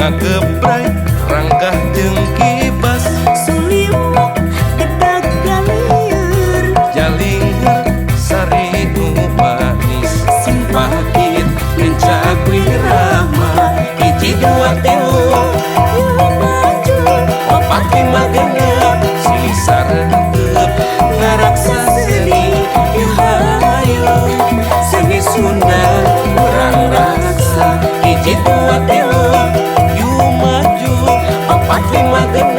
Ngagebray ranggah jeung kibas. Suliwak gedag galieur. Jalingeur sari nu manis. Simpakit nincak wirama. Hiji, dua, tilu. Yu maju. Opat, lima, genep. Silih sareup ngaraksa seni. Yu hayu, seni Sunda urang raksa. Hiji, dua, tilu. Yu maju. Opat, lima, genep.